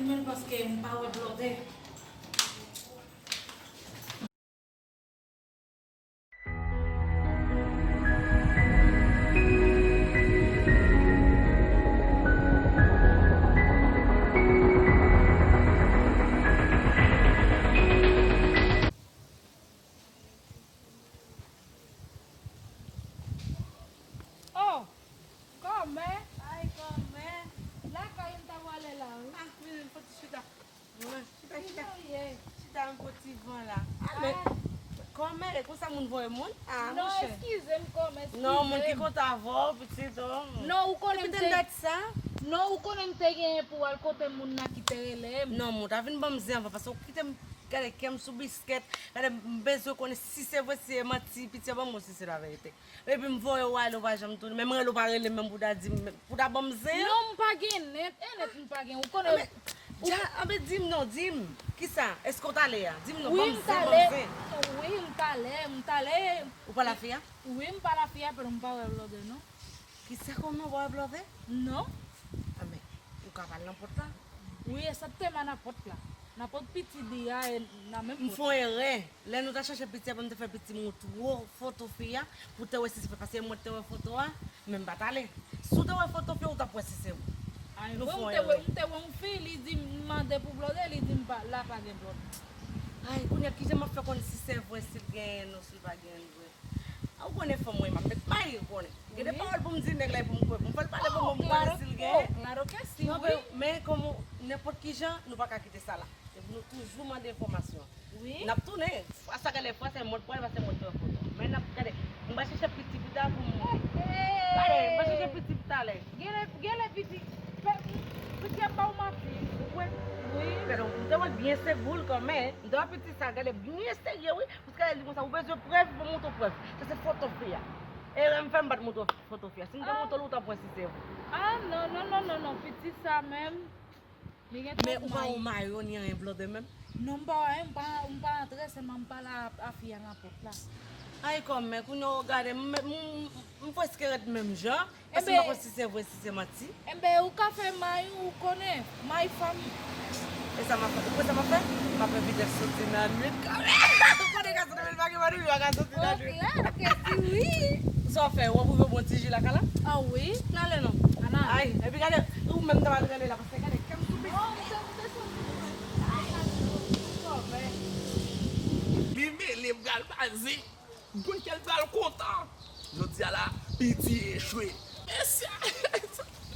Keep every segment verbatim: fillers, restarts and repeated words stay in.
Men paske m pa wè blòdè. Oh, kòmè? Ay, kòmè? Lakay m ta prale la, wi. Ah, men fò ti chita. Mwen, chita, chita. Chita, m fò ti van la. Ah, men, kòmè, e konsa moun voye moun? Ah, non, monchè. Eskize m, kòmè, eskize m. Non, moun ki kontan avè w, pitit, oh. Non, ou konnen m te... Epi tèt sa? Non, ou konnen m te genyen pou al kote moun nan ki te rele m. Non, moun, ta vin ban m zen anvan, paske ou kite m, gade, kè m sou biskèt, gade, m bezwen konnen si se vre, si se manti, pitit, ban m wè si se laverite. Epi m voye w ale, ou pa janm tounen. Menm rele w pa rele m, menm pou ta di m, pou ta ban m zen an. Non, m pa gen nèt, e nèt m pa gen. Ou konnen. Anben, dja, anben, di m non, di m. Kisa? Èske w t ale a? Di m non, ban m zen, ban m zen. Wi, m t ale, m t ale. Ou pale a fi a? Wi, m pale a fi a, men m pa wè blòdè non. Kisa, kòman w pa wè blòdè? Non. Anben, ou ka pale nan pòt la. Wi, egzakteman nan pòt la. Nan pòt piti di a, e nan menm pòt. M fè yon erè. Lè nou ta chache piti a, pou nou te fè piti montre w foto fi a, pou te wè si se vre, paske mwen te wè foto a, men m pa t ale. Si w te wè foto fi a, ou t ap wè si se vre. Ay, nou fè yon erè. M te wè, m te wè yon fi, li di m mande pou blòdè, li di m pa, la pa gen blòdè. Ay, kounye a, kijan m ap fè konn si se vre, si l genyen non, si l pa genyen vre? A, ou konnen fanm mwen, m ap met may, ou konnen. Gen de pawòl pou m di nèg la, pou m kwè, pou m fè l pale pou mwen, pou m konnen si l genyen. Oh, claro que sí, wi. Non, men, men kòm ou, nenpòt ki jan, nou pa ka kite sa la. E pou nou toujou mande enfòmasyon. Wi. N ap tounen. Fwa sa, gade, fwa sa, mwen pral pase mwen te wè foto. Men n ap gade. M pral chèche piti pita pou m. Gade, m pral chèche piti talè. Genlè, genlè piti. Piti ap ba w manti. Ou kwè? Wi. Gade, m te wè l byen segou l kanmenm. M te wè piti sa, gade, byen serye, wi. Paske li konsa, ou bezwen prèv, pou montre w prèv. Sa se foto fi a. Erè m fè, m pa t montre w foto fi a. Si m te montre w, ou t ap wè si se vre. Ah, non, non, non, non, non, piti sa menm. Men ou pa wè mayo ni anyen blòdè menm? Non, m pa wè anyen, m pa, m pa antre, sèlman m pale a, a fi a nan pòt la. Ay, kòmè, kounye a w gade, m, m, m, m prèske ret menm jan, paske m pa konn si se vre, si se manti. Enben, ou ka fè may ou, ou konnen, may fanm. E sa m ap fè? Ou konn sa m ap fè? M ap fè vitès soti nan nwit kanmenm. Ou konnen ka soti, men pa gen moun ki pa ka soti nan nwit. Oh, claro que sí, wi. Sa w fè? W ap ouvè bon ti ji lakay la? Ah wi. N ale non. Ann ale. Ay, epi gade, ou menm ta pral rele la, paske gade, kè m sou pye. Oh, ou te, ou te soti. Li mele, m pral pase. Mwen kè l pral kontan. Jodi a la, piti echwe. Mesye!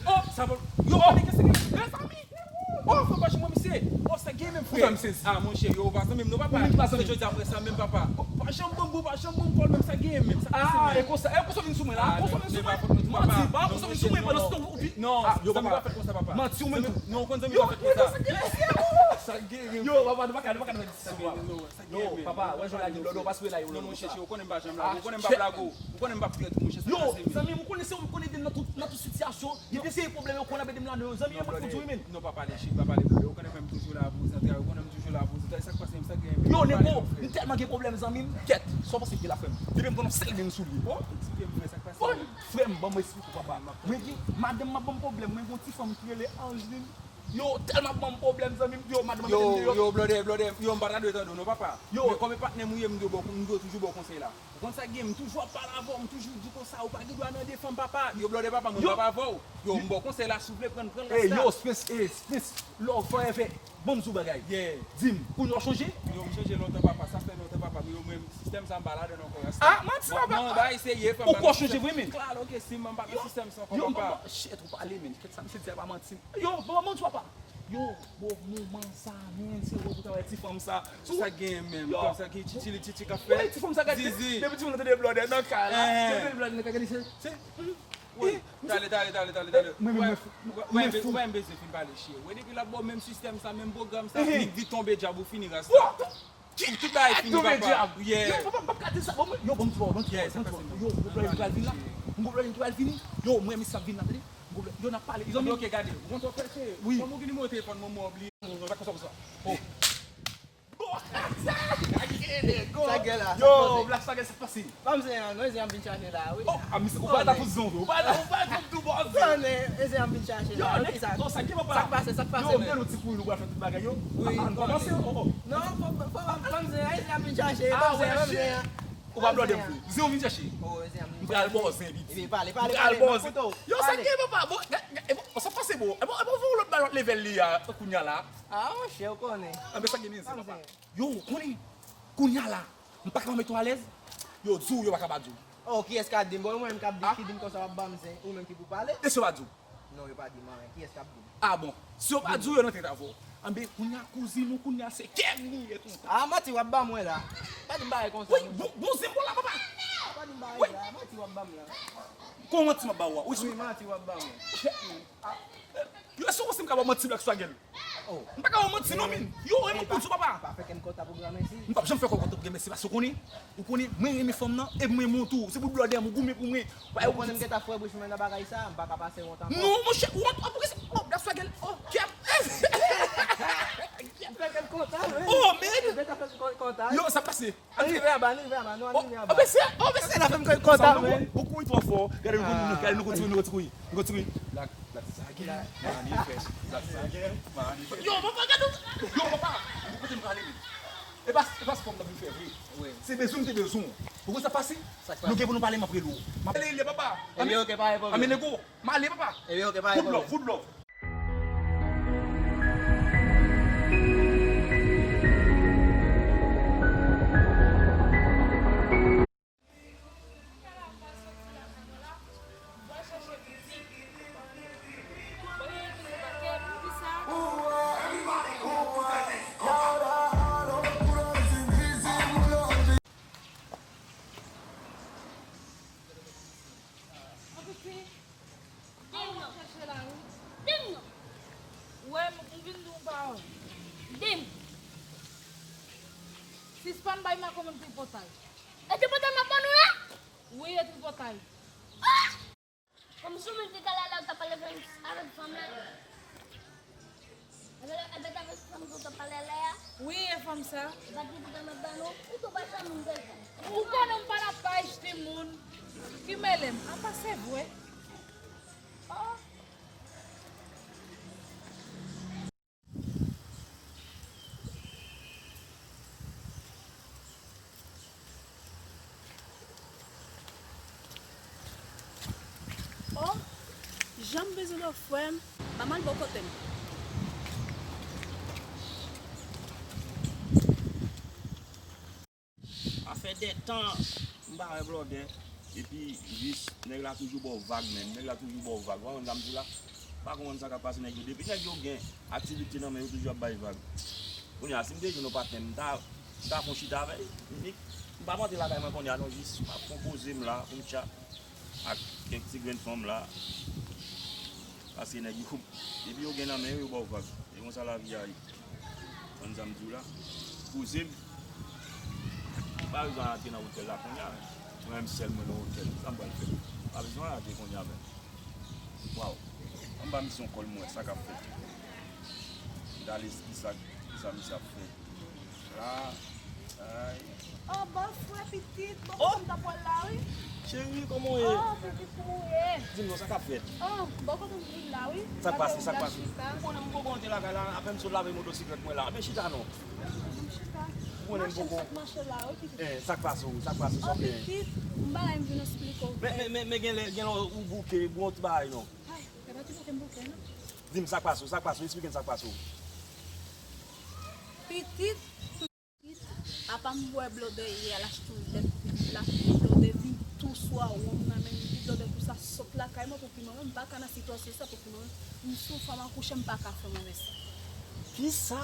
Oh, sa bon. Yo, oh, nèg, se ki, mezanmi! Oh, fò pa jwenn mwen, misye. Oh, sa gen menm, frè. Ou fè m sezi. Ah, monchè, yo, ou pa zanmi m non, papa. Ou menm pa zanmi. Se jodi a, aprè sa menm, papa. Pa janm ban m, pa janm ban m kòl menm, sa gen menm, sa pase menm. Ah, e konsa, e konsa w vin sou mwen la, ah, konsa w vin sou mwen. Manti, pa konsa w vin sou mwen, pandan se tan ou pi. Non, yo, zanmi pa fèt konsa, papa. Manti, ou menm tou. Non, ou konn zanmi pa fèt konsa. Sa gen menm. Yo, papa, nou pa ka, nou pa ka, nou pa ka. Yo, papa, wè jan w lage blòdè, w pa sou lage blòdè. Non, monchè, ou konnen m pa janm lage, ou konnen m p ap lage w, ou konnen m p ap trèt ou, monchè, sa k pase menm. Yo, zanmi m, ou konnen se ou ki konn ede m nan tout, nan tout sitiyasyon. Li te eseye pwoblèm yo, konn ap ede m ladan yo. Zanmi m, mwen fou di wi, men. Non, pa pale, cheri, pa pale blòdè, ou konnen frè m toujou la pou zantray, ou konnen m toujou la pou zantray, sa k pase menm, sa k genyen menm. Yo, nego, m tèlman gen pwoblèm, zanmi m, kèt, sa w panse ki la, frè m? Depi m konnen sèl vin sou li. Oh, eksplike m, frè, sa k pase menm? Frè m, ban mwen eksplike w, papa. Mwen gen, madanm m ap ban m pwoblèm, mwen gen yon ti fanm ki rele Angeline. Yo, tèlman ap ban m pwoblèm, zanmi m, yo, madanm mete m deyò. Yo, blòdè, blòdè, yo, m pa ta dwe tande w non, papa. Yo. Men kòm e patnè m ou ye, m dwe ba w, m dwe toujou ba w konsèy la. Ou konn sa k gen, m toujou ap pale avè w, m toujou di konsa, ou pa gen dwa nan de fanm, papa. Yo, blòdè, papa, mwen m p ap avè w. Yo, m ba w konsèy la, souple, pran, pran rès la. Ey, yo, Spence, ey, Spence, love forever. Bon, m di w bagay. Yeah. Di m, kounye a w chanje? Yo, m chanje lontan, papa, sa fè lontan, papa, men yo, mwen, sistèm sa, m pa ladan l ankò, rasta. Ah, manti, papa. Non, bagay serye, frè m. Ou kwè w chanje vre, men? Claro que sí, m pa nan sistèm sa ankò, papa. Yo, shit, ou pale, men. Kèt sa, misye di a pa manti. Yo, bon, bon, papa. Yo, bon, moman sa, men, se wè pou travay ti fanm sa. Sa gen menm, kòm sa ki titi, li titi k ap fè. Wè, ti fanm sa gade, depi ti fanm nan tande blòdè nan kay la, depi tande blòdè nan kay, gade, se, se, wi, tale, tale, tale, tale, tale. Mwen, mwen, mwen, mwen, mwen, mwen bezwen fin pale, cheri. Wè, depi l ap ba w menm sistèm sa, menm pwogram sa, nik di tonbe dyab ou fini, rasta. Tout bagay fini, papa. Yeah. Yo, papa, m p ap ka di sa. Bon, mwen, yo, bon, m di w, bon, m di w, bon, m di w. Yo, m gen blòdè ki pral vin la. M gen blòdè ki pral vini. Yo, mwen, misye ap vin la, tande. M gen blòdè, yo, n ap pale. Yo, n ap pale. Ok, gade. Ou konn sa w fè, cheri? Wi. Kòm ou gen nimewo telefòn mwen, mwen obliye. Non, non, pa konsa, konsa. Oh. Bon, sa, Sa gen la, sa poze. Yo, Black Swagger, sa k pase? Ban m zen an non, zen an m vin chache la, wi. Oh, a, misye, ou pa ta fout zon, ou pa ta, ou pa ta fout tou bon zen. Konnen, zen an m vin chache la, wi, kisa? Oh, sa gen, papa? Sa k pase, sa k pase, menm? Yo, m te nou ti kouri, nou pral fè tout bagay yo. Wi, a, a, kòmanse, oh, oh. Non, fò, fò, ban m zen an, zen an m vin chache, ban m zen an, ban m zen an. Ou pa blòdè m vre. Zen ou vin chache. Oh, zen an m vin chache. M pral ba w zen, piti. Ebyen, pale, pale, pale, m ap koute w. Yo, sa gen, papa? Bon, sa pase, bon. E bon, e bon, voye yon lòt bagay, lòt level li a, kounya la. Ah, monchè, ou konnen. Anben, sa gen, men zen, papa. Yo, ou konnen, kounya la, m pa ka mete w alèz. Yo, di w, yo pa ka pa di w. Oh, kiyès k ap di m? Bon, mwen menm k ap di, ki di m konsa w ap ban m zen, ou menm ki pou pale? E si yo pa di w? Non, yo pa di m anyen. Kiyès k ap di m? Ah bon. Si yo pa di w, yo nan tèt avè w. Anben, kounya, kouzin ou, kounya, se kè m li ye tonton. Ah, manti w ap ban mwen la. Pa di m bagay konsa, non. Wi, bon, bon zen pou la, papa. Pa di m bagay la, manti w ap ban m la. Kòman manti m ap ba w a? Wi, manti w ap ban mwen. Yo, si w panse m ka ba w manti, Black Swagger. Oh. M pa ka ba w manti non, men. Yo, e mwen pou di w, papa. Pa fè kè m kontan pou granmèsi. M p ap janm fè kò kontan pou granmèsi, paske w konnen, ou konnen, mwen renmen fanm nan, e mwen renmen w tou. Se pou blòdè m, ou goumen pou mwen. Ou konnen m gentan fè bouch mwen nan bagay sa, m pa ka pase wont ankò. Non, monchè, wont, oh, poukisa, oh, Black Swagger, oh, kè m. M fè kè m kontan, men. Oh, man. M gentan fè kè m kontan. Yo, sa pase. Ann rive anba, ann rive anba, nou ann rive anba. Oh, mesye, oh, mesye, la fè m kontan, men. Ou kouri twò fò. Gade nou, gade nou, gade nou, nou kontinye, nou kontinye. Yo, papa, gade w. Yo, papa, nou kote m prale, men. E pa, e pa spò m nan vin fè vre. Wi. Se bezwen m te bezwen w. Ou konn sa k pase? Sa k pase? Nou gen pou nou pale, m ap rele w. M ap rele, papa. Ebyen, oke, pa gen pwoblèm. Anben, nego, m ale, papa. Ebyen, oke, pa gen pwoblèm. Fout love, fout love. Di m non. Di m non. Ou wè, m, m vin di w yon pawòl. Di m. Sispann bay makomann tripotay. E tripotay m ap ban nou la? Wi, e tripotay. Ah! Kòmsi ou menm te talè la, ou t ap pale avèk, avèk fanm la. Ebyen, ebyen, ta fè fanm sa w t ap pale lè a? Wi, e fanm sa. E pa tripotay m ap ba nou, ou tou pa janm moun bèl fanm. Ou konnen m pa nan paj timoun ki mele m. Apa se vre? Oh. Oh, jan m bezwen w frè m, ban m al bò kote m. Afè de tan, m pa wè blòdè. Epi jis, nèg la toujou ba w vag menm. Nèg la toujou ba w vag. Ou pa konn sa m di w la? M pa konprann sa k ap pase nèg yo. Depi nèg yo gen aktivite nan men yo, toujou ap bay vag. Kounye a, si m te jwenn yon patnè, m ta, m ta fè yon chita avè l. M, m pa monte lakay mwen kounye a non, jis m ap fè yon poze m la, pou m tcha ak kèk ti grenn fanm la. Paske nèg yo, depi yo gen nan men yo, yo ba w vag. E konsa lavi a ye. Konn sa m di w la? Poze m. M pa bezwen antre nan otèl la kounye a. Mwen menm sèl mwen nan otèl. Sa m pral fè? M pa bezwen antre kounye a menm. Waw. Anba misyon kòl mwen, sa k ap fèt. M t al espri sa, kisa misye ap fè. La, ay. Oh, bòfrè pitit, bòfrè m t ap wè l la, wi. Cheri, kòman w ye? Oh, pitit, kòman w ye? Di m non, sa k ap fèt? Oh, bò kote m vin la, wi. Sa k pase, sa k pase? Ou konnen m poko antre lakay la, apèn m sot lave motosiklèt mwen la. Anben chita non. Ou konnen m poko. Mache, sa k mache la, wi, pitit. Eh, sa k pase w, sa k pase, sa w genyen? Oh, pitit, m bagay m vin esplike w. Men, men, men, men gen lè, gen lè ou bouke, bon ti bagay non. Ay, e pa ti bouke m bouke, non. Di m sa k pase w, sa k pase w, esplike m sa k pase w. Pitit. Apa m wè blòdè yè a l achte yon lèt pou pitit la, blòdè vin tou swa wonm nan men li, di blòdè pou sa sot lakay mwen pou ki mwen menm m pa ka nan sitiyasyon sa pou ki mwen menm m sou fanm akouche m pa ka fè mwen menm sa. Kisa?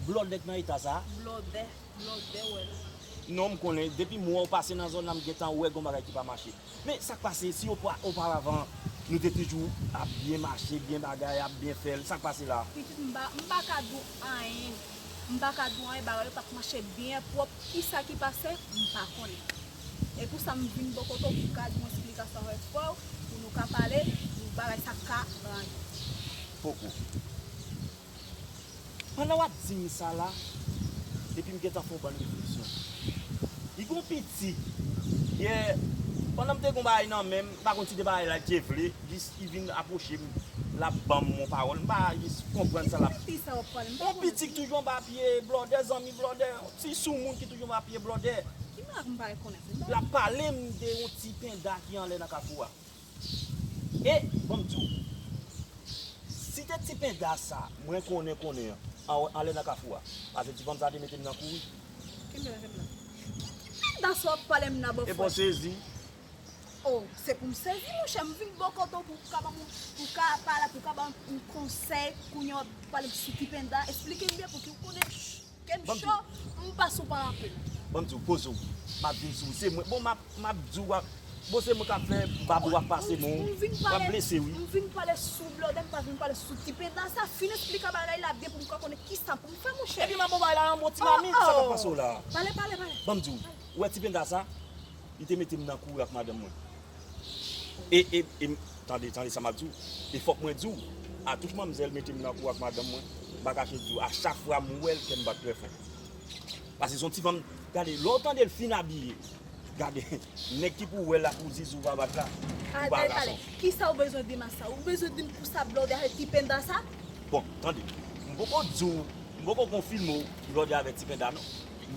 Blòdè k nan eta sa? Blòdè, blòdè wè l. Non, m konnen, depi m wè w pase nan zòn nan m gentan wè gon bagay ki pa mache. Men sa k pase, si opa-, oparavan, nou te toujou ap byen mache, byen bagay, ap byen fè l, sa k pase la? Pitit, m pa, m pa ka di w anyen. M pa ka di w anyen, bagay yo t ap mache byen pwòp. Kisa ki pase, m pa konnen. E pou sa m vin bò kote w pou m ka di w yon esplikasyon avèk frè w, pou nou ka pale, pou bagay sa ka rann. Poko. Pandan w ap di m sa la, epi m gentan fè yon bann refleksyon. Li gon pitit. Yè, pandan m te gon bagay nan men m, m pa konn si te bagay la te vle, jis li vin apwoche m, l ap ban m yon pawòl. M pa jis konprann sa l ap. Ki sa w ap pale? M pa Yon konn. Pitit ki toujou anba pye blòdè, zanmi blòdè, yon ti soumoun ki toujou anba pye blòdè. Ki miracle m pa rekonèt li? L ap pale m de yon ti penda ki anlè nan kafou a. E, ban m di w, si te ti penda sa, mwen konnen, konnen an, an, anlè nan kafou a, pase ti fanm sa te mete m nan kouri. Kenbe la, kenbe la. Ki penda sa w ap pale m nan, bòfrè? Epa w sezi? Oh, se pou m sezi, monchè. M vin bò kote w pou w ka ban m, pou w ka pale, pou w ka ban m konsèy. Kounye a w ap pale m sou ti penda. Esplike m byen pou ki w konnen. Ke m cho, m pa sou pa anpil. Ban m di w, poze w. M ap vin sou ou. Se mwen. Bon, m ap, m ap di w, bon, se mwen k ap fè bab ou ap pase men w. M vin pale, m vin pale sou blòdè, m pa vin pale sou ti penda sa. Fin esplike bagay la byen pou m ka konnen kisa pou m fè, monchè. Epi m ap ba w bagay la nan bon ti mamit, sa k ap pase w la. Pale, pale, pale. Ban m di w, ou wè ti penda sa? Li te mete m nan kouri ak madanm mwen. E, e, e, tande, tande sa m ap di w. E fòk mwen di w, atouch manmzèl mete m nan kouri ak madanm mwen. M pa kache di w, a chak fwa m wè l, kè m bat trè fò. Paske se yon ti fanm, gade, lè w tande l fin abiye, gade, nèg ki pou wè l la, pou zizou pa bat la, ou pa gason. Kisa w bezwen di m a sa? Ou bezwen di m pou sa blòdè avèk ti penda sa? Bon, tande, m poko di w, m poko konfime w blòdè avèk ti penda non.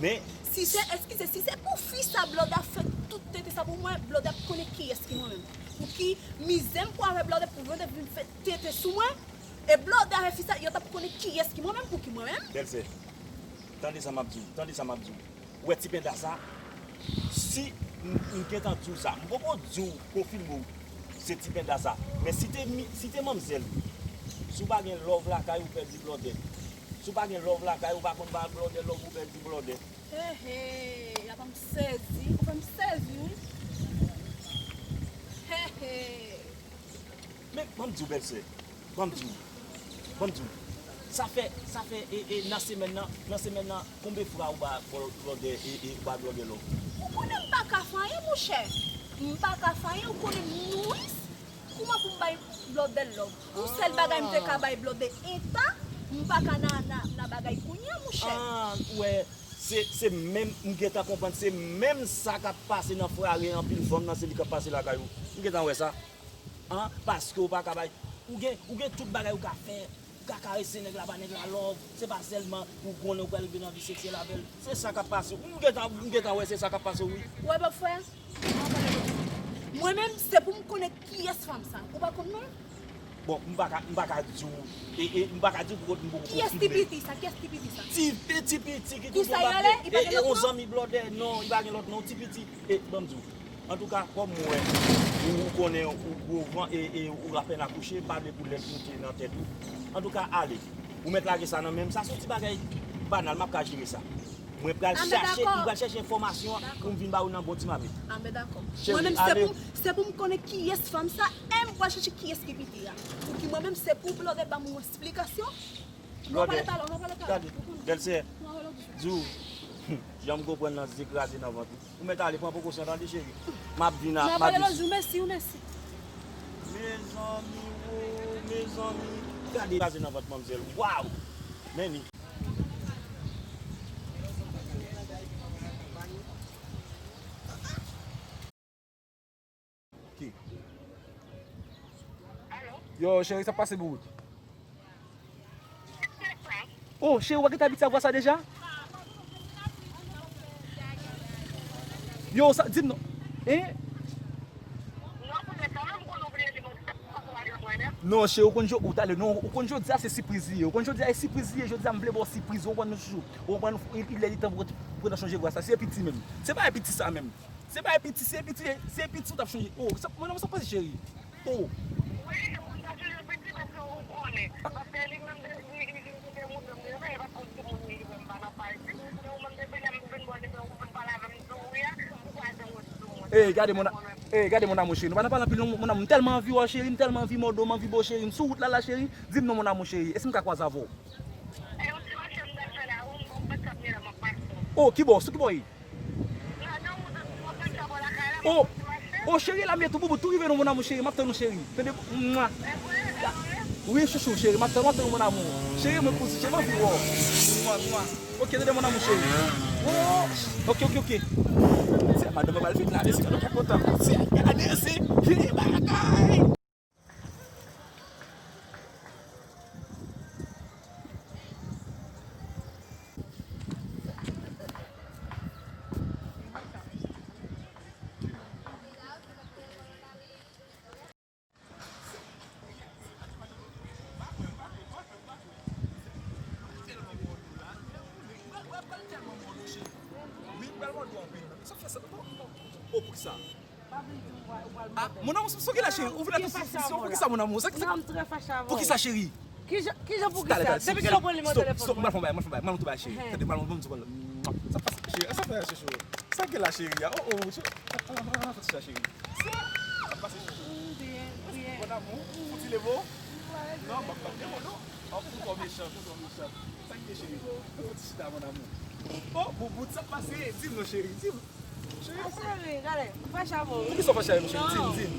Men, si se, eskize, si se pou fi sa blòdè ap fè tout tete sa pou mwen, blòdè ap konnen kiyès ki mwen menm. Pou ki mizè m pran avè blòdè pou blòdè vin fè tete sou mwen, e blòdè avè fi sa, yo t ap konnen kiyès ki mwen menm, pou ki mwen menm. Bèlsè, tande sa m ap di w, tande sa m ap di w. Ou wè ti penda sa? Si m, m gentan di w sa, m poko di w, konfime w, se ti penda sa. Men si te mi-, si te manmzèl, si w pa gen love lakay ou pèdi blòdè. Si w pa gen love lakay ou pa konn ba blòdè love ou pèdi blòdè. He he, apa m sezi, ou fè m sezi wi. He he. Men, ban m di w bèlsè, ban m di w, ban m di w, sa fè, sa fè, e, e, nan semèn nan, nan semèn nan, konbe fwa ou ba blòdè, e, e, ou ba blòdè love? Ou konnen m pa ka fè anyen, monchè. M pa ka fè anyen, ou konnen m nouris. Kouman pou m bay blòdè love? Yon sèl bagay m te ka bay blòdè entan, m pa ka nan, nan, nan bagay kounye a, monchè. Ah, ou wè, se, se menm, m gentan konprann, se menm sa k ap pase nan frare anpil fanm nan, se li k ap pase lakay ou. M gentan wè sa. An, paske w pa ka bay, ou gen, ou gen tout bagay ou ka fè, ou ka karese nèg la, ba nèg la love, se pa sèlman ou konnen ou pral rive nan vi seksyèl avè l. Se sa k ap pase w. M gentan, m gentan wè se sa k ap pase w, wi. Ou wè, bòfrè, mwen menm, se pou m konnen kiyès fanm sa. Ou pa konn non? Bon, m pa ka, m pa ka di w, e, e, m pa ka di w pou m poko konfime. Kiyès ti piti sa? Kiyès ti piti sa? Ti piti, piti ki toujou anba pye, e, e, yon zanmi blòdè, non, li pa gen lòt non, ti piti. E, ban m di w, antouka, kòm mwen, ou, ou konnen ou gwo van e, e ou apèn akouche, pa vle pou lèt moute nan tèt ou. Antouka, ale. Ou mèt lage sa nan men m. Sa se yon ti bagay banal, m ap ka jere sa. Mwen pral chache, m pral chache enfòmasyon an pou m vin ba ou nan bon ti mamit. Anben, dakò. Cheri, ale. Mwen menm, se pou, se pou m konnen kiyès fanm sa, e m pral chache kiyès ki piti a. Pou ki mwen menm, se pou blòdè ban m yon esplikasyon. Nou pale talè, nou pale talè. Gade, bèlsè, di w, jan m konprann nan zye kraze nan vant ou. Ou mèt ale, pran prekosyon, tande, cheri. M ap vin a, m ap vin. Mèsi, mèsi. Mezanmi, wo, mezanmi. Gade, kraze nan vant manmzèl. Waw! Men li. Ok. Yo, cheri, sa pase bout? Oh, cheri, w pa gentan abitye ak vwa sa deja? Yo, sa, di m non. Hein? Non, cheri, ou konn jodi, ou talè, non, ou konn jodi a se sipriz li ye. Ou konn jodi a e sipriz li ye, jodi a m vle ba w sipriz, ou konprann, chouchou. Ou konprann, lè li tan pou, pou w chonje vwa sa. Se piti menm. Se pa piti sa menm. Se pa piti, se piti, se piti ou t ap chonje. Oh, sa, mwen, sa pase, cheri. Oh. Ey, gade mon a-, ey, gade mon amour cheri. Nou pa nan pale anpil non, mon amour. M tèlman anvi wè w cheri, m tèlman anvi mòde w, m anvi ba w cheri. M sou wout la la cheri. Di m non mon amour cheri. Èske m ka kwaze avè w? Oh, ki bò? Sou ki bò ye? Oh, oh, cheri, la m ye tou boubou, tou rive non mon amour cheri, m ap tann ou cheri. Tande, mwa. Wi, chouchou, cheri, m ap tann ou, m ap tann ou mon amour. Cheri, mwen kouzen, cheri, mwen anvi wè w. Mwa, mwa. Ok, tande mon amour, cheri. Oh, ok, ok, ok. Se madanm mwen pral vin la, mesye, nou ka kontan. Se, gade, se, ki bagay. Oh, poukisa? Ah, mon amour, sa w gen la, cheri? Ou vin la tout sou fizyon, poukisa, mon amour? Sa, sa, poukisa, cheri? Kijan, kijan poukisa? Depi kilè w pran nimewo telefòn mwen? Stop, stop, stop, mwen fè yon bagay, mwen fè yon bagay, mwen fè yon bagay, mwen fè yon bagay, cheri. Sa pase, cheri, sa fè, cheri. Sa gen la, cheri, a? Oh, oh, cheri. Sa pase, cheri. Sa pase, cheri. Mon amour, fouti leve w. Non, m ap bat de mo, non. An pou kò mechan, pou kò mechan. Sa k gen, cheri? Fouti chita, mon amour. Oh, boubout, sa pase? Di m non, cheri, di m. Cheri, ah, cheri, gade, m fache avè w. Poukisa w fache avè m, cheri? Di m, di m.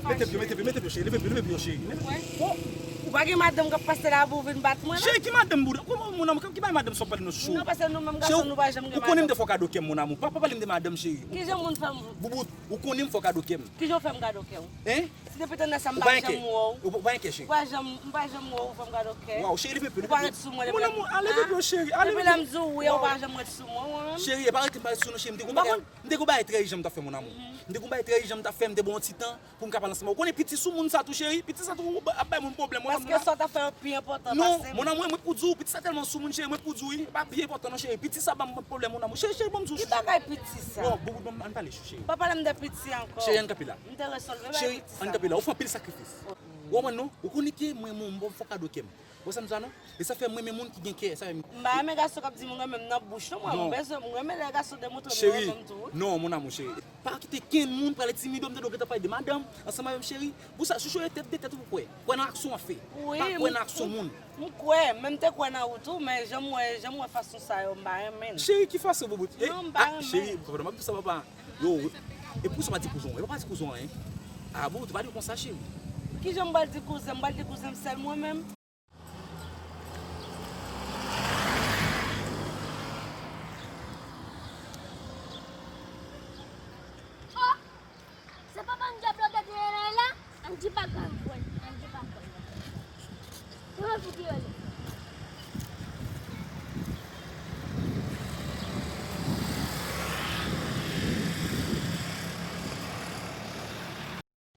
Mete pye w, mete pye w, mete pye w, cheri. Leve pye w, leve pye w, cheri. Leve pye w. Ou pa gen madanm k ap pase la pou w vin bat mwen la? Cheri, ki madanm bouda? Kòman, mon amour, ki bay madanm sa w pale nan chouchou? Non, paske nou menm gason, nou pa janm gen madanm. Ou konnen m te fè w kado kè m, mon amour. Pa, pa pale m de madanm, cheri. Kijan moun fè m? Boubout, ou konnen m fè w kado kè m. Kijan w fè m kado kè w? Hein? Si depi tande sa m pa janm wè w. Ou pa enkyè, cheri. M pa janm, m pa janm wè w, ou fè m kado kè. Waw, cheri, leve pye w, leve pye w. Ou pa ret sou mwen depi lè. Mon amour, ale leve pye w, cheri. Ale leve pye w. Depi lè m di w wi, ou pa janm ret sou mwen, ou menm. Cheri, e pa rete m pa ret sou w non, cheri. M te gon bagay, m te gon bagay trè ijan m t ap fè, mon amour. M te gon bagay trè ijan m t ap fè, m te ba w yon ti tan pou m ka pale ansanm avè w. Ou konnen piti sou moun sa tou, cheri. Piti sa tou ap bay moun pwoblèm, mon amour. Paske sa w t ap fè yo pi enpòtan pase m. Non, mon amour, mwen pou di w, piti sa tèlman sou moun, cheri, mwen pou di w wi. E pa pi enpòtan non, cheri. Piti sa ban m pwoblèm, mon amour. Cheri, cheri, ban m di w, cheri. Ki bagay piti sa? Bon, bon, bon, ann pale, cheri. Pa pale m de piti ankò. Cheri, ann kanpe la. M te resolve bay piti sa. Cheri, ann kanpe la. Ou fè anpil sakrifis. Ou konprann non? Ou konnen ke mwen, mwen, mwen fè w kado kè m. Ou wè sa m di w la non? E sa fè m renmen moun ki gen kè, sa fè m. M pa renmen gason k ap di m renmen m nan bouch non, mwen, m bezwen, m renmen lè gason demontre m yo renmen m tou wi. Non, mon amour, cheri. Pa kite kenn moun pral entimide w, m tande w gentan pale de madanm ansanm avè m, cheri. Pou sa, chouchou, e tèt de tèt ou kwè. Kwè nan aksyon w ap fè. Pa kwè nan aksyon moun. M kwè, men m te kwè nan ou tou, men jan m wè, jan m wè fason sa yo, m pa renmen l. Cheri, ki fason, boubout? Non, m pa renmen. Cheri, papa, m ap di sa, papa. Yo, e pou sa w pa di kouzen w? E pa di kouzen w anyen. Ah bon, ou te pa di konsa, cheri. Kijan m pral di kouzen m? M pral di kouzen m sèl mwen menm? Oh! Se papa m dyab la gade la la? Andy pa ka kwè. Andy pa kwè. Yo fouti yo ye.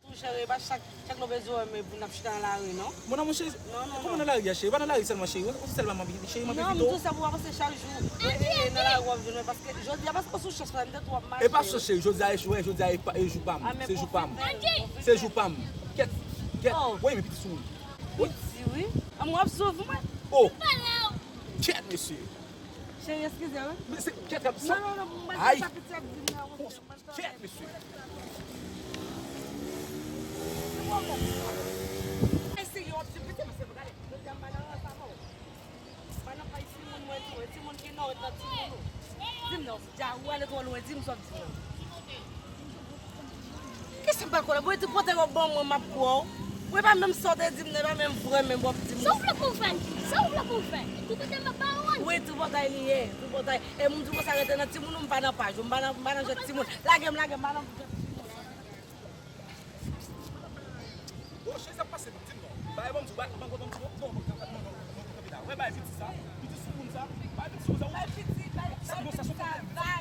Tou cheri, e pa chak, chak lè w bezwen wè m pou n ap chita nan lari non. Mon amour, cheri, kòman nan lari a, cheri? E pa nan lari sèlman, cheri. Ou se sèl m ap vini, cheri, m ap evite w. Non, m di w sa pou w pa panse chak jou. E, e, e, nan lari w ap jwenn mwen, paske jodi a pa se sou chans la, m te twò ap mache. E pa sou chans, cheri. Jodi a echwe, jodi a e jou pa m. Se jou pa m. Se jou pa m. Kèt, kèt. Woy, men piti sou moun. Piti, wi. A mwen w ap swiv mwen. Oh. Kèt, mesye. Cheri, eskize m. Men se kèt k ap sa. Non, non, non, mwen pa di sa piti ap di m nan. Kèt, mesye. Ki pwoblèm? Eseye yon ti piti, mesye, gade, jodi a m pa nan rans avè w. M pa nan pay timoun mwen tou, e timoun ki nan rans nan timoun ou. Di m non, dja ou ale twò lwen, di m sa w ap di m nan. Kisa m pral kwè la? Bon, e ti pòtay w ap ban mwen, m ap kwè w. Ou e pa menm sa w te di m nan, e pa menm vrè menm w ap di m. Sa w vle pou w fè? Sa w vle pou w fè? Tripotay m ap ba ou an? Wi, tripotay li ye, tripotay. E m di w konsa rete nan timoun ou, m pa nan paj ou, m pa nan, m pa nan jwèt timoun. Lage m, lage m, m pa nan jwèt timoun. Bon, cheri, sa pase, di m non. Ba, e ban m di w, ba, ban m, ban m di w, non, non, non, non, non, non, non, bay piti sa, piti sou moun sa, bay piti sou moun sa, bay piti, bay piti sa, bay piti sa, bay